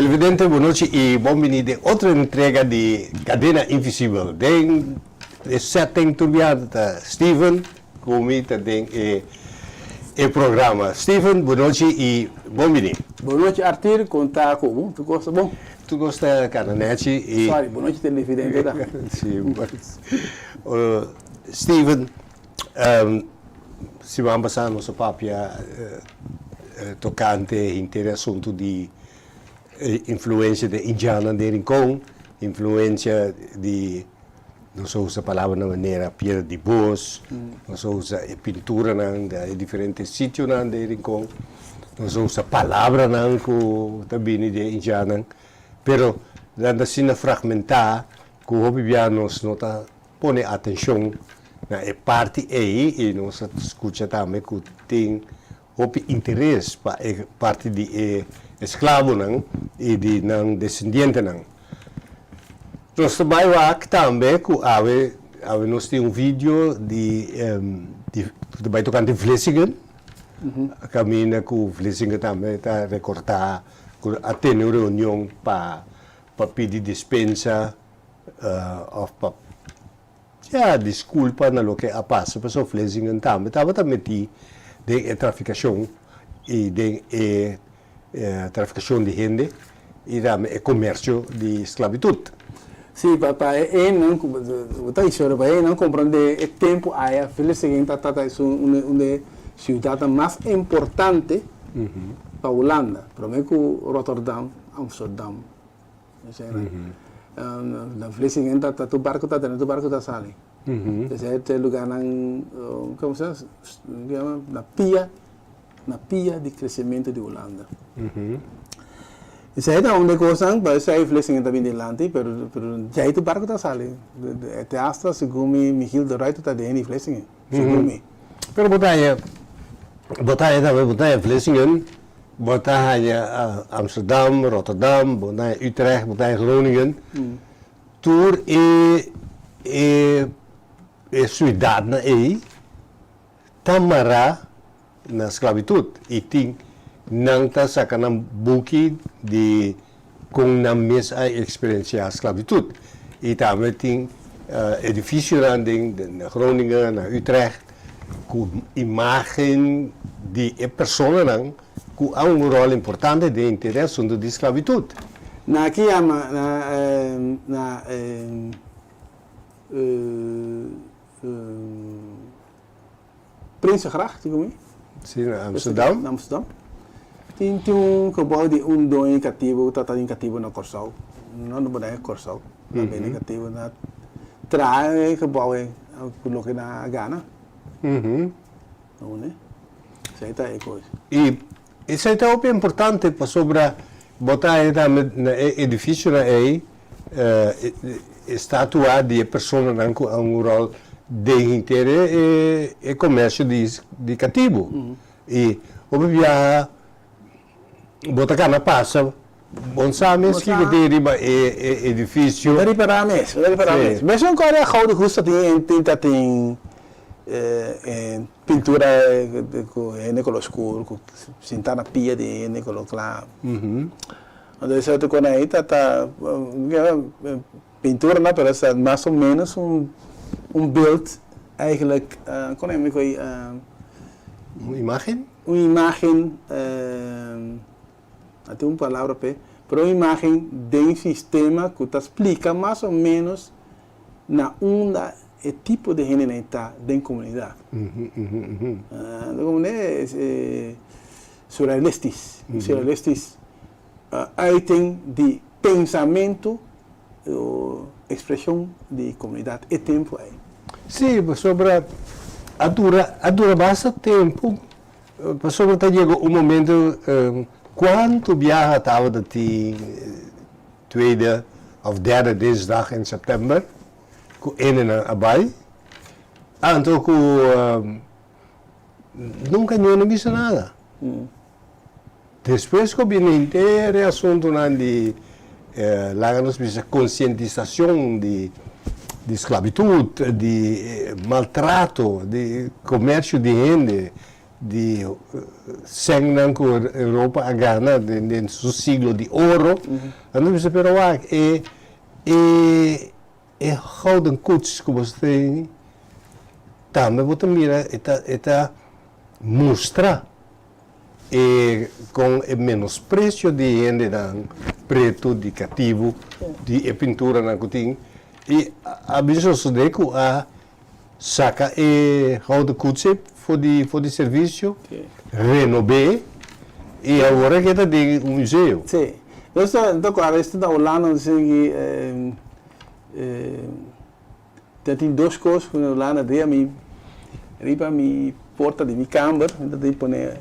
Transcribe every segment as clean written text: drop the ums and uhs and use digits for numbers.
Televidente, bon nochi y bon bini den otro entrega di Cadena Invisibel. Den e setting tur bia ta Steven cu mi ta den e e programa. Steven, bon nochi y bon bini. Bon nochi Arthur, con ta cu bo? Tur cos ta bon? Tur cos ta cana nechi y. Sorry, bon nochi televidente ta. Si, Steven, siman pasa nos a papia tocante henter e asunto di influencia di indiannan den Rincon, influencia di, nos a usa palabranan manera piedra di bos, nos a usa e pinturanan di e diferente sitionan den Rincon, nos a usa palabranan cu ta bini di e indiannan, pero nan ta asina fragmenta cu hopi bia nos no ta pone atencion na e parti ey y nos a scucha tambe cu tin hopi interes pa e parti di e esclavonan y di nan descendientenan. Nos ta bay wak tambe cu awe awe nos tin un video di di cu ta bay tocante Vlissingen, caminda cu Vlissingen tambe ta recorda cu a tene un reunion pa pa pidi dispensa of pa ya disculpa na loke a pasa pasobra Vlissingen tambe tabata meti den e traficacion y den e traficacion di hende y tambe e comercio di sclavitud. Sí, pa pa e hendenan cu bo ta diciendo pa e hendenan comprende e tempo aya Vlissingen ta ta esun un de ciudadnan mas importante pa Hulanda prome cu Rotterdam, Amsterdam. Na Vlissingen ta tur barco ta drenta, tur barco ta sali. Esei ta e lugarnan, como se yama, na pia, na pia di crecemento di Hulanda. Esei ta un di e cosnan, pa esei Vlissingen ta bini dilanti, pero pero djei tur barco ta sali. Te hasta segun mi Michiel de Ruyter ta den di Vlissingen, segun mi. Pero bo ta haña, bo ta haña tambe, bo ta haña Vlissingen, bo ta haña Amsterdam, Rotterdam, bo ta haña Utrecht, bo ta haña Groningen. Tur e e e siudatnan ei ta mará na sklabitut i tin nan ta saka nan buki di kon nan mes a eksperensiá sklabitut. I tambe tin edifisionan den na Groningen, na Utrecht ku imágen di e personanan ku a un ròl importante den henter e asuntu di sklabitut. Na ki yama na na Prinsengracht, tin komo? Si, na Amsterdam. Na Amsterdam. Tin tin un gebouw di un doño katibu ku ta tin katibu na Kòrsou. No no bonae Kòrsou, na bende katibu na traha e gebouw ei ku loke nan a gana. Awor esei ta e kos. I esei ta hopi importante pasobra bo ta haña tambe na e edifisionan ei e statua di e personanan ku a un ròl den henter e komersio di katibu. I hopi biaha bo ta kana pasa, bo no sa mes kiko tin riba e edifisio. Bo ta ripará mes, bo ta ripará mes. Mesun kòrda Gouden Gusta tin tin ta tin pintura ku hende koló skur ku sintá na pia di hende koló kla. Anto esei otro kos ahí ta ta pintura no pero esta mas o menos un un beeld eigenlijk kon e mi koe Un imagen? Un imagen a tin un palabra p'e pero un imagen den sistema ku ta splika mas o menos na unda e tipo di hendenan ta den komunidat. E surrealistisch, un surrealistisch uiting di pensamentu o ekspreshon di komunidat e tempu ei. Sí, pasobra a dura a dura basta tempu pasobra ta yega un momento kuantu biaha tabata tin tweede of derde dinsdag in september ku hendenan a bai anto ku Nunka ño no bisa nada. Despues ku bini henter e asuntunan di laga nos bisa konsientisashon di sklabitut, di maltrato, di komersio di hende. di sènnan ku Europa a gana den su siglo di oro. Anto mi bisa, pero wak, e e e gouden koets ku bo tin tambe bo ta mira e ta e ta mustra e kon e menospresio di hendenan pretu, di katibu, di e pinturanan ku tin i a bin sosodé ku a Saka e gouden koets for di for di servisio, renob'é i awor e ta den un museo. Sí. Nos ta ta kòrda esta ta Holanda nos sigui ta tin dos kos ku na Holanda riba mi riba mi porta di mi kamber mi ta tin pone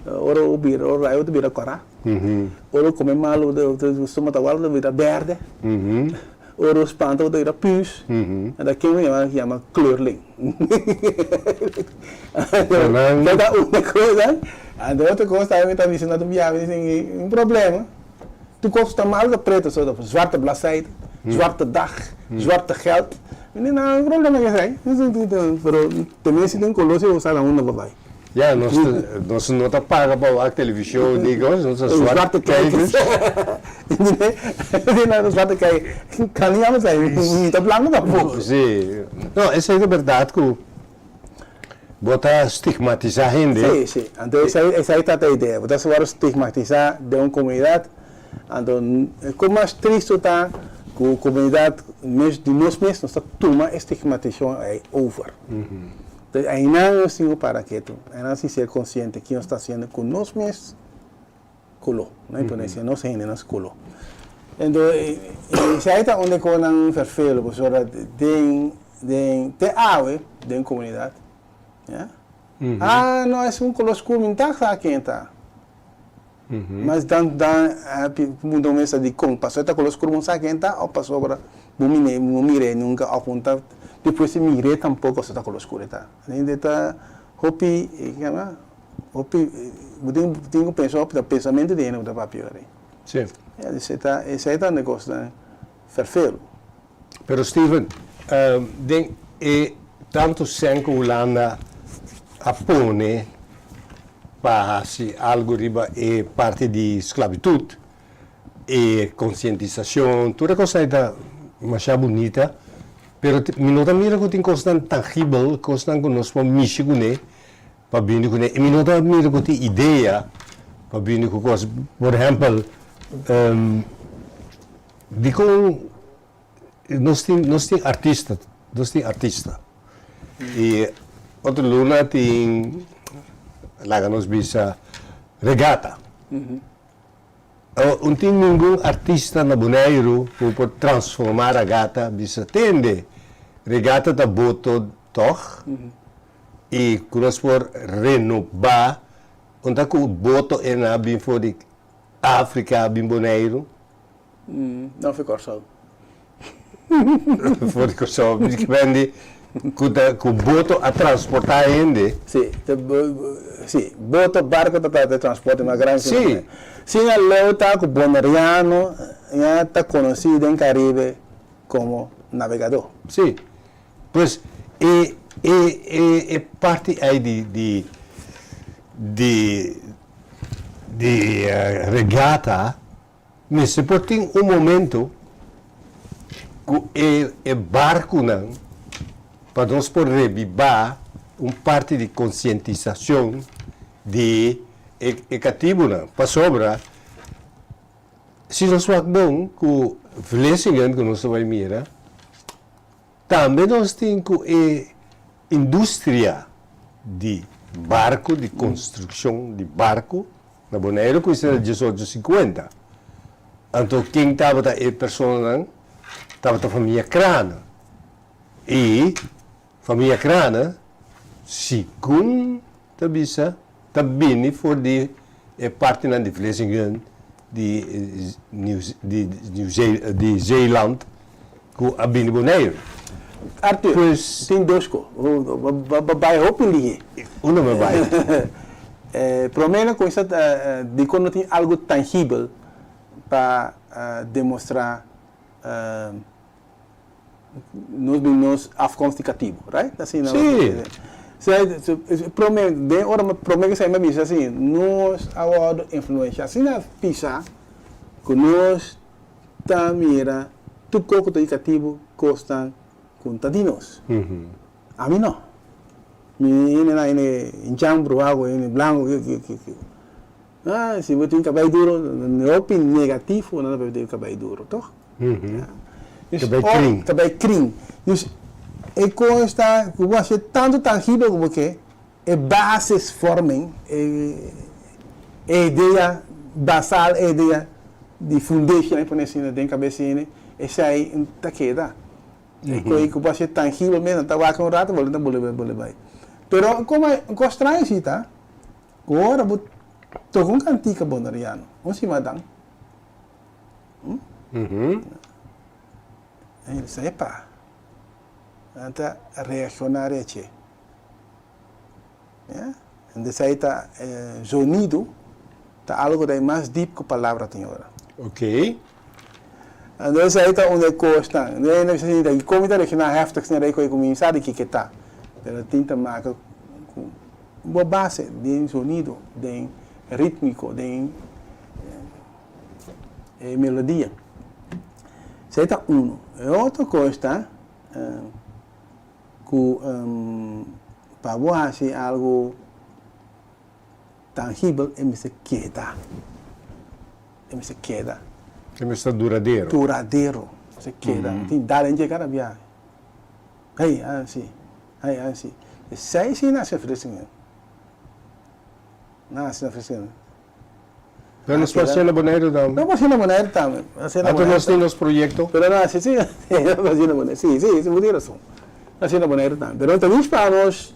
ora bo bira ora rayo ta bira kòrá, ora bo kome malu bo stoma ta wòrdu ta bira bèrdè. Ora bo spanta bo ta bira pus, anto ken bo yama yama kleurling. Anto ta una cosa, anto otro cosa tambe mi ta bisa na tur biaha mi tin un problema, tur cos ta mal ta preto so ta zwarte bladzijde, zwarte dag, zwarte geld, mi di no problema esei, pero tenminste tin color si bo sa na unda bo bai. Ya, nos nos no ta paga pa wak televishon ni kos, nos ta zwarte kijkers. Nos zwarte kijkers. Kan ni yama esei, mi ta blanco tampoco. Si. No, esei ta berdad ku bo ta stigmatisa hende. Si, si. Anto esei, esei ta e idea. Bo ta wòrdu stigmatisa den un komunidat. Anto kon mas tristu ta ku komunidat mes, di nos mes, nos ta tuma e stigmatishon ei over. Entonces einan nos tin ku para ketu, einan nos tin ser konsiente ki nos ta hasiendo ku nos mes koló, no? Entonces nos hende nos koló. Entonces esei ta un di e kosnan ferfelu pasobra den den te awe den komunidat ya, ah no es un koló skur mi no ta sa ken ta. Mas dan dan punta un mesa dikon pasobra ta koló skur bo no sa ken ta òf pasobra bo mine bo mir'é nunka òf bo no ta despues di mir'é tampoko pasobra ta koló skur e ta. Hende ta hopi kema hopi bo tin tin ku pensa hopi ta pensamentu di hende ku ta papia ora ei. Si. Ya esei ta esei ta un kosnan ferfelu. Pero Steven den e tantu sèn ku Hulanda a pone pa hasi algu riba e parti di sklabitut, e konsientisashon, tur e kosnan ei ta masha bunita, pero mi no ta mira ku tin kosnan tangibel, kosnan ku nos por mishi kuné pa bini kuné, i mi no ta mira ku tin idea pa bini ku kos. Por ehèmpel, Dikon nos tin nos tin artista nos tin artista i otro luna tin laga nos bisa regata un tin ningun artista na Boneiru ku por transforma ragata bisa tende regata ta boto tog i ku nos por renoba un ta ku boto e na bin for di Afrika bin Boneiru. No for Kòrsou. For di Kòrsou. Mi kier di ku ta ku boto a transportá hende. Si, si. Boto, barko ta ta transporte mas grandi. Si. Sin a leu ta ku boneriano ya ta konosí den Karibe komo nabegadó. Si. Pues e e e e parti ei di di di di regata Mester por tin un momento ku e e barkunan pa nos por rebibá un parti di konsientisashon di e e katibunan. Pasobra si nos wak bon ku Vlissingen ku nos ta bai mira, tambe nos tin ku e industria di barku, di konstrukshon di barku, Na Boneiru kuinsa na diesocho sinkuenta. Anto ken tabata e personanan? Tabata famia Krane. I famia Krane, segun ta bisa, ta bini for di e partinan di Vlissingen, di di Zeeland ku a bini Boneiru. Arthur, Pues tin dos ko. Bo bai hopi lihe. Unda bo bai? Promé nan kuminsá dikon no tin algu tangibel pa demostrá nos di nos afkomst di katibu, right? Asina Sí. Sea, prome, den ora prome ku esei mi a bisa asin, nos a wòrdu influenshá asina pisá ku nos ta mira tur kos ku ta di katibu kosnan ku ta di nos. Ami no. Mi hende nan hende hinchá bruhá ku hende blanku ki ki ki ki. Ah, si bo tin kabei duro, hopi negativo nan ta papia di kabei duro, toch? Dus, Kabei krin. Kabei krin. Dus, e kos ta ku bo hasié tantu tangibel ku bo ke, e basisvorming, e e idea basal, e idea di fundation, e pone asina den kabes di hende, esei ta keda. E kos ku bo hasié tangibel mes, nan ta wak un rato, bo ta bolbe bolbe bai. Pero komo un kos straño si ta, Ora bo toca un cantica boneriano, un simadan, nan bisa, epa, nan ta reacciona reche. Ya, entonces ahí ta zonido ta algo cu ta mas diep cu palabra tin ora. Ok. Entonces ahí ta unda e cosnan. Nan bisa asina, con mi ta reacciona heftig asina rei cu e cuminsa di kico ta? Pero tin ta maca cu. Bo base den sonido, den ritmico, den e melodia. Esei ta uno. E otro cos ta cu pa bo haci algo tangibel e mester keda. E mester keda. E mester ta duradero. Duradero. E mester keda. No tin dal en dje cada biaha. Hey, haci. Ai, ai, si. Esei si nace frisingen. Nace na frisingen. Pero nos por hacié na Boneiru tambe. Nos por hacié na Boneiru tambe. Anto nos tin nos proyecto. Pero nace, si, nos por hacié na Boneiru. Si, si, si, bo tin rason. Nos hacié na Boneiru tambe. Pero ta mis pa nos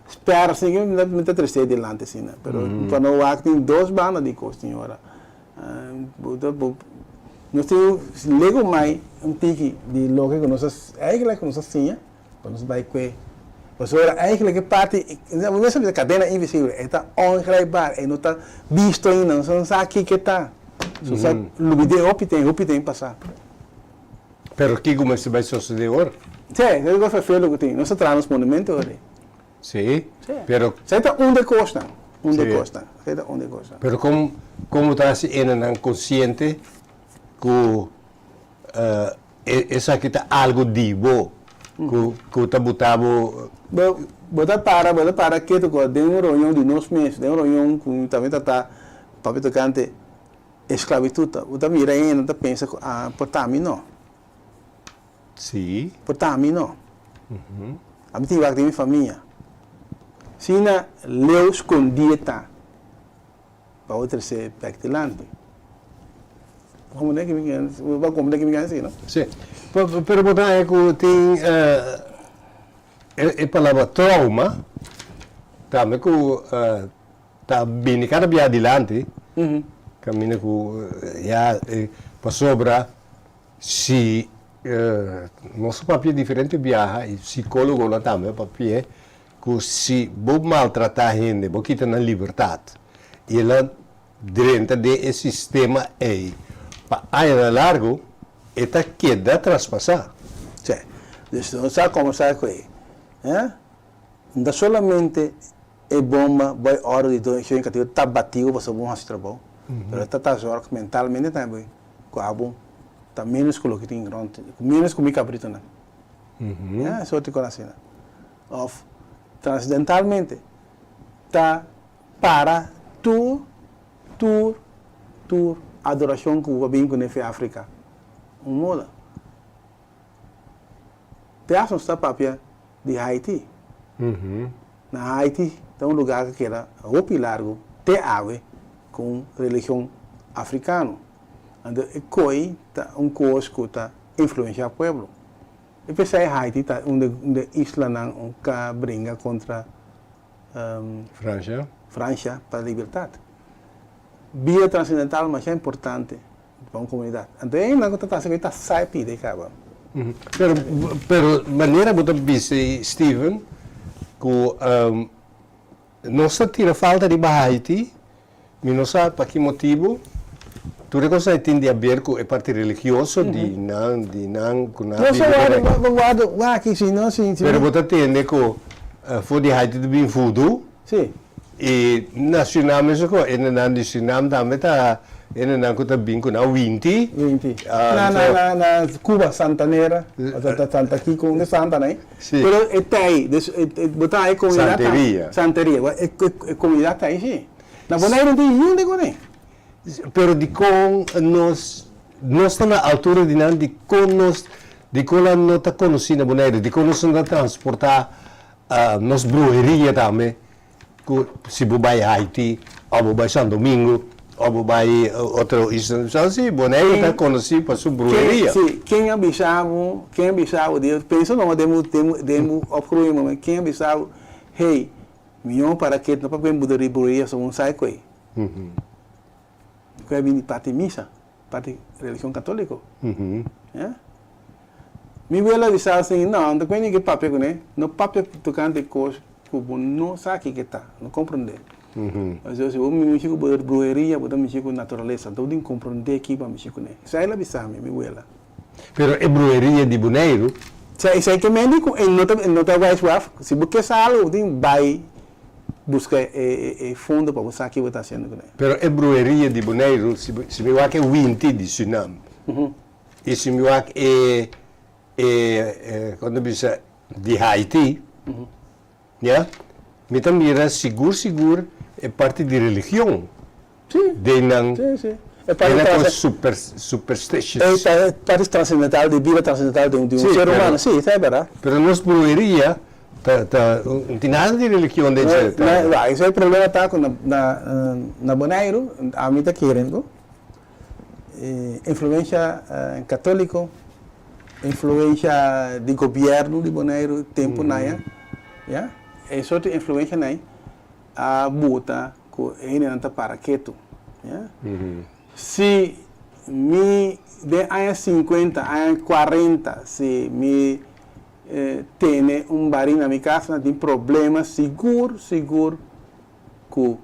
spera asin, ke mi ta trece dilanti asina. Pero pa no wak tin dos banda di kos tin ora. Bo ta, bo, nos tin lego mai un tiki di loke ku nos a, eigenlijk ku nos a siña. Pa nos bai kue. Pasobra eigenlijk e parti, bo mes a bisa kadena invisibel, e ta ongrijpbaar, e no ta bisto ainda, nos no sa kiko e ta. Nos sa lubid'é hopi ten, hopi ten pasá. Pero kiko mester bai sosodé ora? Sí, esei ta e kos ferfelu ku tin. Nos ta traha nos monumento ora ei. Sí, pero. Esei ta un di e kosnan, un di e kosnan. Esei ta un di e kosnan. Pero kon, kon bo ta hasi enenan konsiente ku Esaki ta algo di bo ku ta buta bo. Bo ta para, bo ta para ketu ku den un reunion di nos mes, den un reunion ku tambe ta ta papia tokante esklabitut, bo ta mira hende ta pensa ku ah por ta ami no. Si. Por ta ami no. Ami tin wak den mi famia. Sina leu skondí e ta. Pa bo trese bek dilanti. Bo comprende ki mi kier, bo comprende ki mi kier disi, no? Si. Pero bo ta haña ku tin e palabra trauma tambe ku ta bini kada bia dilanti, kaminda ku ya pasobra si nos a papia diferente biaha i sikólogonan tambe a papia Ku si bo maltratá hende, bo kita nan libertat i el a drenta den e sistema ei pa añanan largu, e ta keda traspasá. Sí. Dus nos sa komensá ku ei. No ta solamente e bomba bai òrdu di doño katibu ta bati bo pasobra bo no hasi trabou, pero e ta ta zòrg mentalmente tambe ku abo ta ménos ku loke tin rònt, ménos ku mi kabritonan. Ya, e sorti kos asina. Of transidentalmente ta para tur tur tur adorashon ku bo a bin kuné fi Afrika. Un moda. Te asta nos ta papia di Haiti. Na Haiti ta un lugar ku keda hopi largu te awe ku un religion afrikano. Anto e koi ta un kos ku ta influenshá pueblo. E p'esei Haiti ta un de islanan un ka bringa kontra Francia. Francia pa libertat. Bida transendental masha importante pa un komunidat. Anto e hendenan ku ta trasa ku ta sa e pida e kaba. Pero pero manera bo ta bisa Steven ku nos ta tira falta riba Haiti Mi no sa pa ki motibu. Tur e kosnan ei tin di haber ku e parti religioso di nan, di nan ku nan a No biba sa por ei. wak, wak, si no, si, si. Pero bo ta tende ku. For di Haiti ta bin voodoo. Si. I na Surinam mesun ku hendenan di Surinam tambe ta hendenan ku ta bin ku nan winti. Winti. Na na na na Cuba Santanera ta Santa kiko un de santa nai. Si. Pero e ta ei dus bo ta e komunidat ta. Santeria. Santeria e komunidat ta ei si. Na Boneiru no tin hende kuné. Pero dikon nos nos ta na altura di nan dikon nos dikon nan no ta konosí na Boneiru dikon nos no ta transportá nos bruheria tambe ku si bo bai Haiti òf bo bai San Domingo òf bo bai otro isla sa si Boneiru ta konosí pa su bruheria. Si ken a bisa bo ken a bisa bo di pensa numa den bo den bo opgroeien moment ken a bisa bo hey mihó para ke no papia bo di bruheria so bo no sa koe. Ku a bini parti misa, parti religion katoliko. Ya. Mi wela a bisa asin, no, no ta kende ke papia kuné, no papia tokante kos ku bo no sa kiko ta, no komprondé. Pasobra si bo mishi ku bruheria, bo ta mishi ku naturalesa, anto bo tin komprondé kiko bo a mishi kuné. Esei el a bisa mi, mi wela. Pero e bruheria di Boneiru. Esei ke mende ku e no ta, e no ta wèis waf. Si bo ke sa algu, bo tin bai buska e fondo pa bo sa ke bo ta hasiendo kuné. Pero e bruheria di Boneiru, si bo, si mi wak e winti di Surinam, i si mi wak e, e, kon ta bisa, di Haiti, ya, mi ta mira sigur sigur e parti di religion. Sí. Den nan, Sí, sí. E parti den nan trans- super, superstitious. E parti trascendental di bida trascendental di un, di un Sí, ser pero- humano. Sí, esei e berdad. Pero nos bruheria ta, ta, no tin nada di religion den dje. No, no, esei e problema ta ku na, na, na Boneiru, ami ta kere ku e influencia katoliko, influencia di gobierno di Boneiru tempu naya, ya, e sorto influencia nai a buta ku e hendenan ta para ketu. Ya. Si mi den aña sinkuenta, aña kuarenta, si mi tene un barí na mi kas, nan tin problema sigur, sigur ku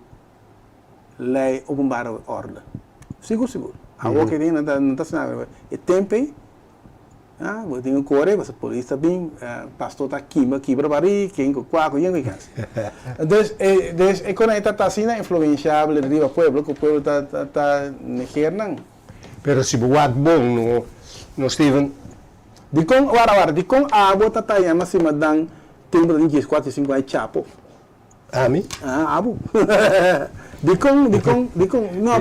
lei openbare orde. Sigur, sigur. Awor ke nan ta, nan ta asina, e tempu ei Ah, bo tin ku kore, pasobra polis ta bin, pastor ta kima kibra barí, ken ku kua ku yen ku kens. Dus e dus e kona ei ta ta asina influenciabel riba pueblo ku pueblo ta ta ta neger nan. Pero si bo wak bon no no Steven. Dikon, wara wara, dikon abo ta ta yama simadan tempu ta tin dieskuater diesinku aña chapo? Ami? Ah, abo. Dikon, dikon, dikon, no.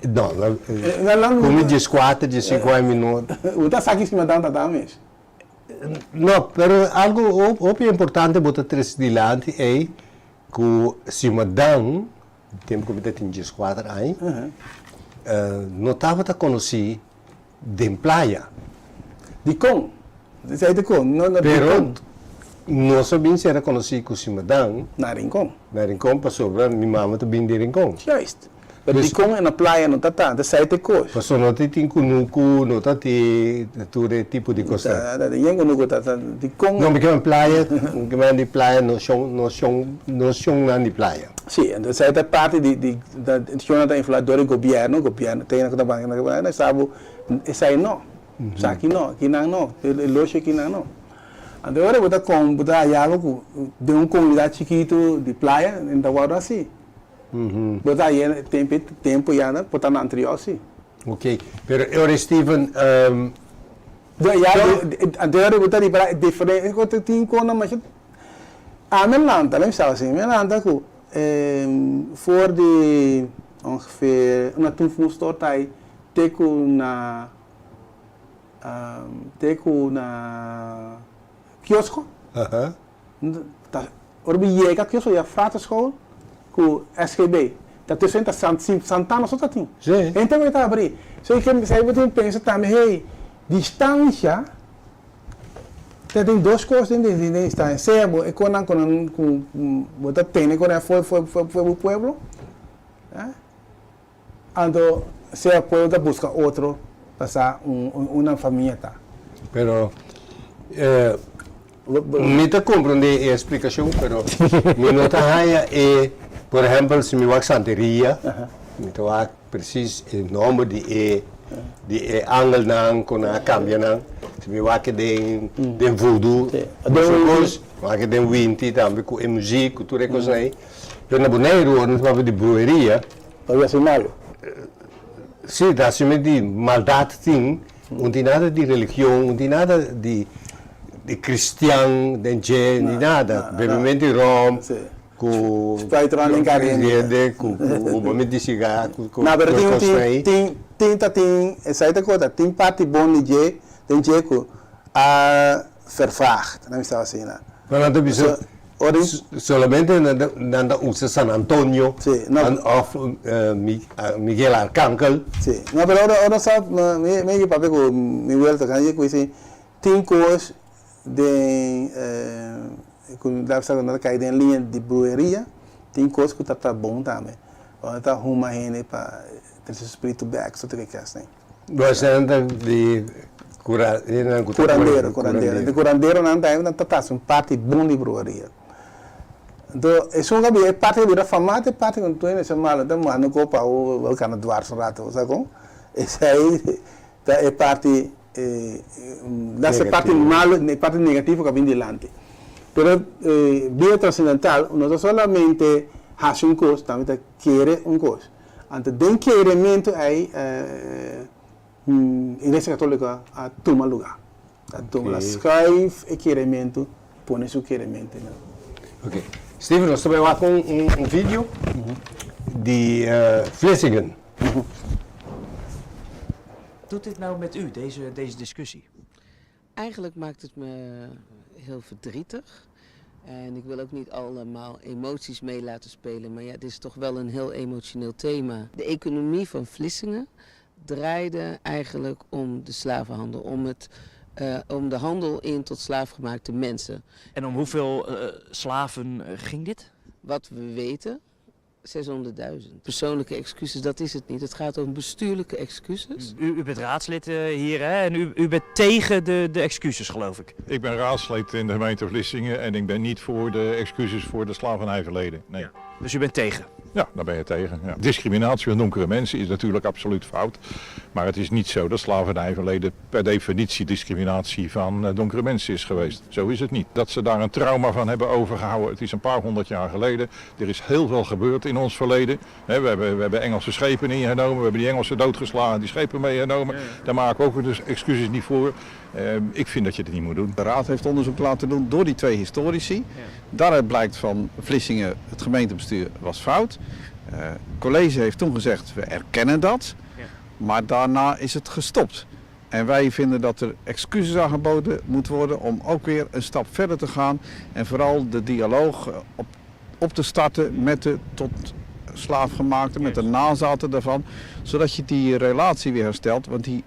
No, no, ku mi dieskuater, diesinku aña mi no. Bo ta sa ki simadan ta ta mes. No, pero algu hopi importante bo ta trese dilanti ei, ku simadan, tempu ku mi ta tin dieskuater aña, no tabata konosí den playa. Dikon? Esei dikon? No, no, Pero dikon? nos a bin sera konosí ku Simadan. Na Rincon. Na Rincon pasobra mi mama ta bin di Rincon. Juist. Pero dikon e na playa no ta tantu? Esei ta e kos. Pasobra no ta tin kunuku, no ta tin tur e tipo di kosnan. Ta, ta yen kunuku ta, ta dikon. No, mi ke men playa, mi ke men di playa no shon, no shon, no shonnan di playa. Sí, entonces esei ta parti di, di, shonnan ta influá dor e gobièrnu, gobièrnu ta hende ku ta banga na gobièrnu, sa bo esei no, esaki no, kinan no, e loshi kinan no. Anto ora bo ta kon, bo ta haya algu ku den un komunidat chikitu di playa nan ta wòrdu hasi. Bo ta haya tempu tempu ya nan por ta na anterior si. Ok, pero e ora Steven, Ya, anto ora bo ta ripará e diferensia ku tin kon nan masha Ami a lanta, lei mi staba asin, mi a lanta ku for di ongeveer una tun fun stort ai te ku na te ku na kiosko. Ta ora mi yega kiosko ya Fraterschool ku SGB ta tussen ta Santana so ta tin. Henter ku ta abri. So i bo tin pensa tambe hey distansha. Te tin dos kos den den den esta sea bo e konan ku nan ku bo ta tene ku nan for for for bo pueblo eh anto sea pueblo ta buska otro pa sa un una famia ta. Pero mi ta komprende e esplikashon pero mi no ta haña e por ehempel si mi wak santeria mi ta wak presis e nomber di e. di e angelnan ku nan a kambia nan. Si mi wak den den voodoo, mesun kos, wak den winti tambe ku e muzik, ku tur e kosnan ei. Pero na Boneiru ora nos papia di bruheria. Papia hasi malu. Si, ta hasi di maldat tin, un tin nada di religion, un tin nada di di kristian den dje, ni nada. Bebimento di rom ku Sprite ron den kariente. Ku humamento di sigar, ku No, pero tur e tin kosnan ei. tin tin ta tin esei ta kota, tin parti bon di dje den dje ku a vervaagd, nan bisa asina. Pero nan ta bisa solamente nan ta usa San Antonio of Miguel Arcangel. Si, no pero ora ora sa mi mi papia ku mi welo ta kende ku si tin kos den ku nan sa nan ta kai den liña di bruheria tin kos ku ta ta bon tambe ora ta huma hende pa trese su spiritu bek so ta ke asina. Bo ta di cura nan cu ta Curandero, curandero. Di curanderonan tambe nan ta ta un parti bon di bruheria. Anto esun a bira e parti a bira fama ta e parti cu tur hende sa malo ta manda un copa o bo cana dwars un rato bo sa con esey ta e parti das e parti malo e parti negativo cu a bin dilanti. Pero bida trascendental no ta solamente haci un cos tambe ta kere un cos. Anto den kerementu ei Iglesia Católico a tuma lugar. A tuma, a schuif e kerementu, pone su kerementu einan. Ok. Steven, nos ta bai wak un video di Vlissingen. Doet dit nou met u, deze, deze discussie? Eigenlijk maakt het me heel verdrietig. En ik wil ook niet allemaal emoties mee laten spelen. Maar ja, het is toch wel een heel emotioneel thema. De economie van Vlissingen draaide eigenlijk om de slavenhandel. Om, het, om de handel in tot slaafgemaakte mensen. En om hoeveel slaven ging dit? Wat we weten, 600.000. Persoonlijke excuses, dat is het niet. Het gaat om bestuurlijke excuses. U, u bent raadslid hier hè? En u, u bent tegen de, de excuses, geloof ik. Ik ben raadslid in de gemeente Vlissingen en ik ben niet voor de excuses voor de slavernijverleden. Nee. Ja. Dus u bent tegen? Ja, daar ben je tegen. Ja. Discriminatie van donkere mensen is natuurlijk absoluut fout. Maar het is niet zo dat slavernijverleden per definitie discriminatie van donkere mensen is geweest. Zo is het niet. Dat ze daar een trauma van hebben overgehouden, het is een paar honderd jaar geleden. Er is heel veel gebeurd in ons verleden. We hebben, we hebben Engelse schepen ingenomen, we hebben die Engelsen doodgeslagen, die schepen meegenomen. Daar maken we ook dus excuses niet voor. Ik vind dat je het niet moet doen. De raad heeft onderzoek laten doen door die twee historici. Ja. Daaruit blijkt van Vlissingen, het gemeentebestuur was fout. Het college heeft toen gezegd, we erkennen dat. Ja. Maar daarna is het gestopt. En wij vinden dat er excuses aangeboden moeten worden om ook weer een stap verder te gaan. En vooral de dialoog op, op te starten met de tot slaafgemaakte, met de nazaten daarvan. Zodat je die relatie weer herstelt. Want die,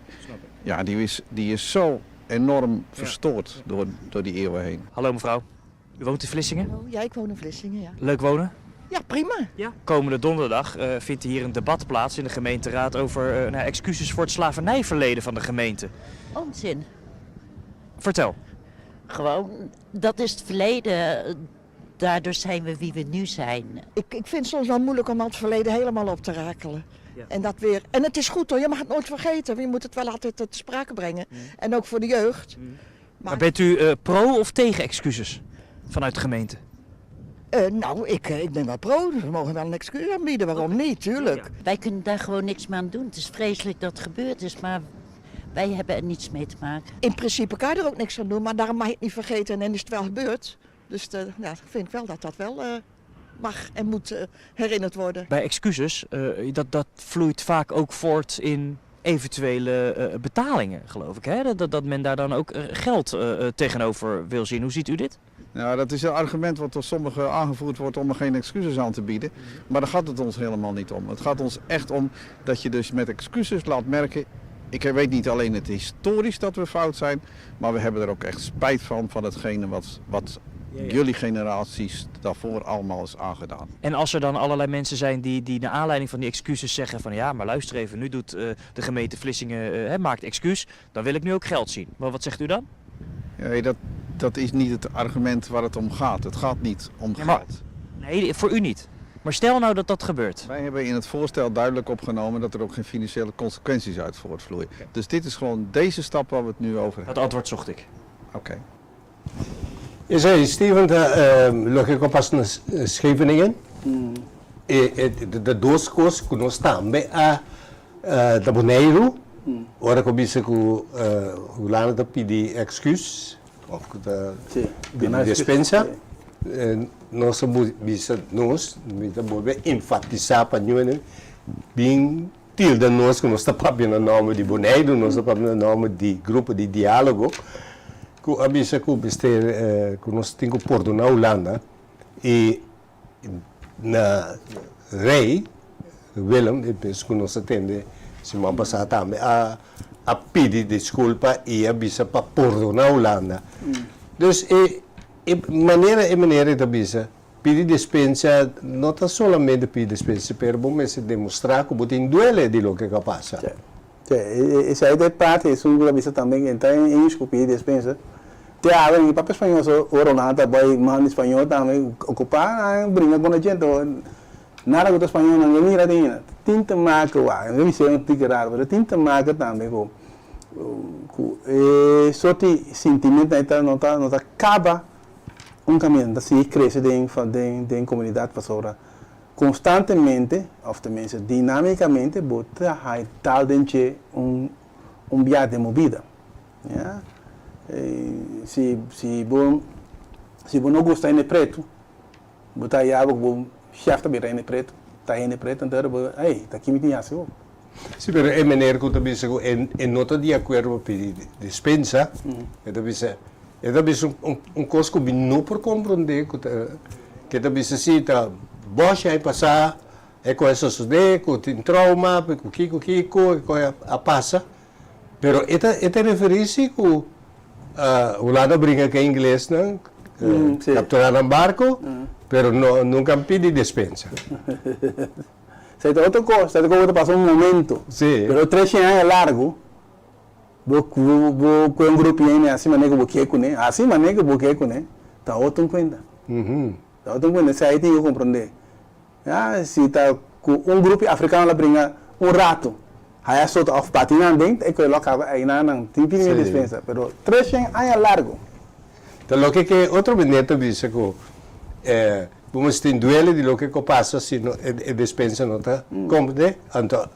ja, die is zo enorm verstoord door, door die eeuwen heen. Hallo mevrouw, u woont in Vlissingen? Hallo, ja, ik woon in Vlissingen, ja. Leuk wonen? Ja, prima. Ja. Komende donderdag vindt hier een debat plaats in de gemeenteraad over nou, excuses voor het slavernijverleden van de gemeente. Onzin. Vertel. Gewoon, dat is het verleden. Daardoor zijn we wie we nu zijn. Ik vind het soms wel moeilijk om al het verleden helemaal op te rakelen. Ja. En, dat weer, en het is goed hoor, je mag het nooit vergeten. Je moet het wel altijd ter sprake brengen. En ook voor de jeugd. Maar, maar bent u pro of tegen excuses vanuit de gemeente? Nou, ik ben wel pro. We mogen wel een excuus aanbieden. Waarom niet? Tuurlijk. Ja. Wij kunnen daar gewoon niks meer aan doen. Het is vreselijk dat het gebeurd is, maar wij hebben er niets mee te maken. In principe kan je er ook niks aan doen, maar daarom mag je het niet vergeten en is het wel gebeurd. Dus ja, vind ik wel dat dat wel mag en moet herinnerd worden. Bij excuses, dat vloeit vaak ook voort in eventuele betalingen, geloof ik. Hè? Dat men daar dan ook geld tegenover wil zien. Hoe ziet u dit? Nou, dat is een argument wat door sommigen aangevoerd wordt om er geen excuses aan te bieden. Maar daar gaat het ons helemaal niet om. Het gaat ons echt om dat je dus met excuses laat merken... Ik weet niet alleen het historisch dat we fout zijn, maar we hebben er ook echt spijt van, van hetgene wat jullie generaties daarvoor allemaal is aangedaan. En als er dan allerlei mensen zijn die naar aanleiding van die excuses zeggen van ja, maar luister even, nu doet de gemeente Vlissingen, maakt excuus, dan wil ik nu ook geld zien. Maar wat zegt u dan? Ja, dat is niet het argument waar het om gaat. Het gaat niet om geld. Nee, voor u niet. Maar stel nou dat dat gebeurt. Wij hebben in het voorstel duidelijk opgenomen dat er ook geen financiële consequenties uit voortvloeien. Dus dit is gewoon deze stap waar we het nu over hebben. Dat antwoord zocht ik. Oké. Esei, Steven, ta loke ku a pasa na Scheveningen. E ta dos kos ku nos tambe a na Boneiru, ora ku a bisa ku Hulanda ta pidi èksküs òf ku ta pidi despensa, nos a bisa nos, mi ta bolbe enfatisá pa ñuene bin Tilda nos ku nos ta papia na nòmber di Boneiru, nos ta papia na nòmber di grupo di diálogo ku a bisa ku mester ku nos tin ku pordoná Hulanda i na Rei Willem e bes ku nos a tende siman pasá tambe a a pidi diskulpa i a bisa pa pordoná Hulanda. Dus e e manera e manera e ta bisa Pidi despensa no ta solamente pidi despensa, pero bo mester demostrá ku bo tin duele di loke ku a pasa. Sí, esei ta e parti esun ku ta bisa tambe ku ta eens ku pidi despensa. Te awe mi papia spañó so ora nan ta bai manda spañó tambe okupá nan bringa ku nan djente nada ku ta spañó nan ke mira ainda. Tin te make wak, mi bisa un tiki raro pero tin te make tambe ku ku e sorti sintimentonan ei no ta no ta kaba. Un kaminda ta sigui krese den den komunidat pasobra konstantemente òf tenminste dinámikamente bo ta haña tal den dje un un biaha den bo bida. Ya. Si si bo si bo no gusta hende pretu bo ta haya bo ku bo shèf ta bira hende pretu ta hende pretu anto bo ey ta kimi tin hasi bo. Si pero e meneer ku ta bisa ku e e no ta di akuerdo pa pidi dispensa e ta bisa e ta bisa un un kos ku mi no por komprondé ku ta ke ta bisa si ta bòshi a pasá e kos a sosodé ku tin trauma ku kiko kiko e kos a pasa pero e ta e ta referí si ku Hulanda a bringa ku e inglesnan kapturá nan barko pero no nunka a pidi dispensa. Esei ta otro kos, esei ta komo ta pasa un momento. Sí. Pero treshen aña largu, bo bo kue un grupo hende hasi manera ku bo ke kuné, hasi manera ku bo ke kuné, ta otro un kuenta. Ta otro un kuenta, esei tin ku komprondé. Ya, si ta ku un grupo afrikano la bringa un ratu, haya soto òf bati nan den, ta e kue lo a kaba einan nan tin pidi dispensa. Pero treshen aña largu. Ta loke ke otro meneer ta bisa ku bo mester tin duele di loke ku pasa si no e despensa no ta komprende, anto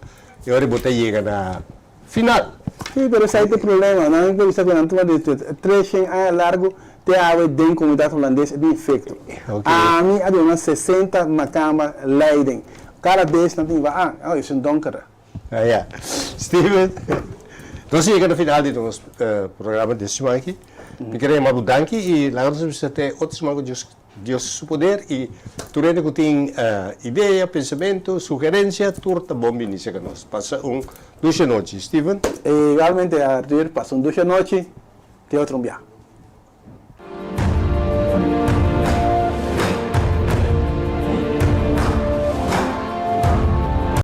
e ora bo ta yega na final. Si, pero esei ta e problema. Nan ta bisa ku nan tuma di treshen aña largu te awe den komunidat hulandes e tin efekto. Ami a duna 60 makamba leiding. Kada bes nan tin ba, ah, oh, es un donkere. Ah ya. Steven, nos a yega na final di nos programa di e siman aki. Mi kere yama bo danki i laga nos bisa te otro siman ku Dios Dios su poder i tur hende ku tin idea, pensamentu, sugerensia, tur ta bon bini serka nos. Pasa un dushe nochi, Steven. Igualmente Arthur, pasa un dushe nochi, te otro un bia.